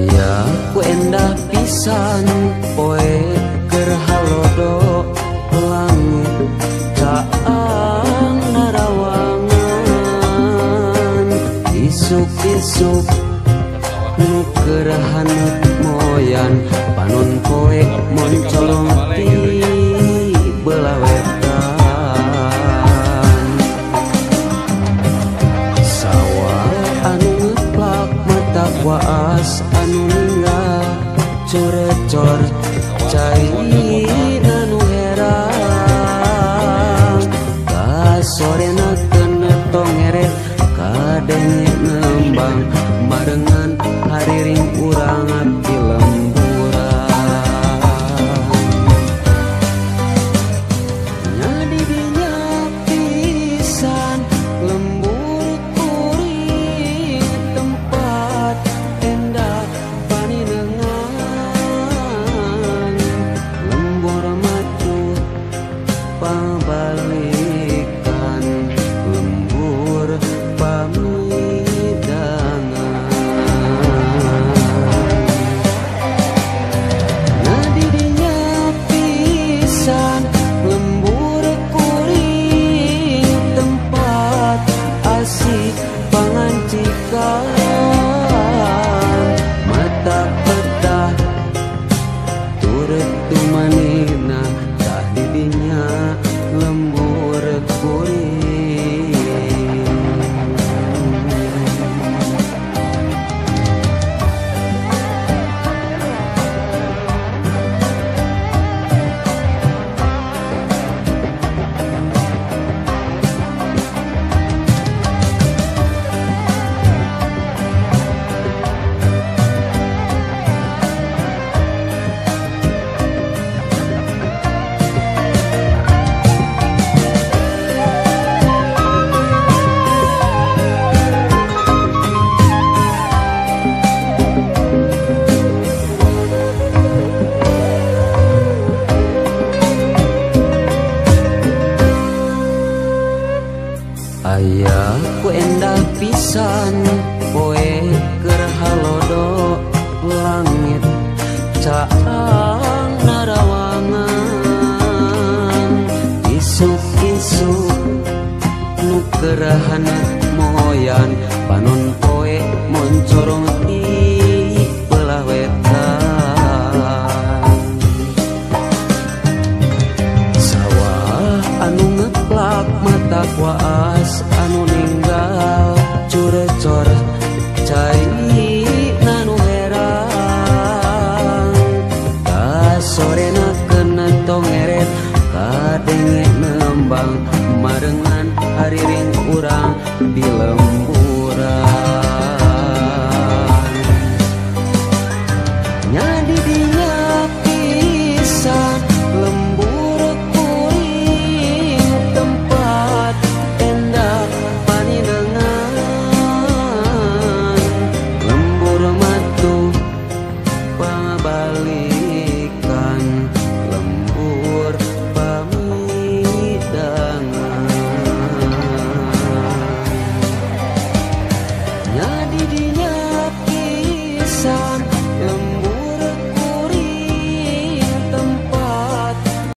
Aya ku endah pisan poe keur halodo langit caang narawangan isuk-isuk nu keur haneut moyan panon poe moncolong ti belah wetan sawah anu ngeplak mata waas anu ninggal curecor cai anu herang kasorena keuna tongere kadenge nembang barengan hariring urang di lemburan nya di dinya pisan lembur kuring tempat endah paninengan lembur matu pabalikan lembur pamidangan nya di dinya pisan lembur kuring tempat asih pangancikan mata petah turut tumanina tah di dinya lembur kuring. Aya ku endah pisan poe keur halodo langit caang narawangan isuk-isuk nu keur haneut moyan panon poe moncorong ti belah wetan sawah anu ngeplak mata waas anu ninggal curecor cai nanu herang kasorena keuna tongeret kadenge nembang marengan hariring urang di lemburan nya di dinya pisan lembur kuring tempat endah paninengan lembur matu pabalikan.